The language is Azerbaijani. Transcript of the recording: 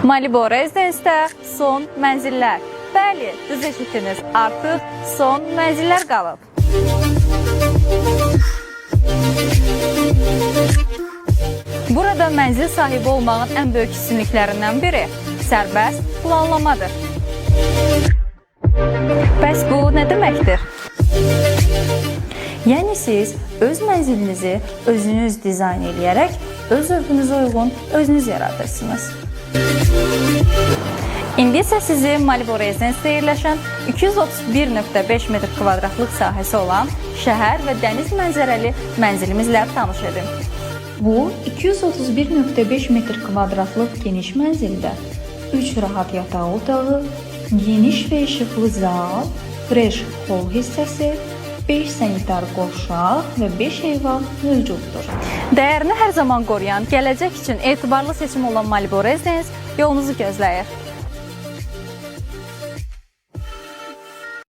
Malibu Residence-də son mənzillər. Bəli, düz eşitdiniz. Artıq son mənzillər qalıb. Burada mənzil sahibi olmağın ən böyük üstünlüklərindən biri sərbəst planlamadır. Bəs bu nə deməkdir? Yəni siz öz mənzilinizi özünüz dizayn eləyərək öz zövqünüzə uyğun özünüz yaradırsınız. İndi isə sizi Malibu Residence-də yerləşən 231.5 metr kvadratlıq sahəsi olan şəhər və dəniz mənzərəli mənzilimizlə tanış edim. Bu 231.5 metr kvadratlıq geniş mənzildə 3 rahat yataq otağı, geniş və işıqlı zal, fresh hol hissəsi, 5 sanitar qovşaq və 5 eyvan mövcuddur. Dəyərini hər zaman qoruyan, gələcək üçün etibarlı seçim olan Malibu Residence yolunuzu gözləyir.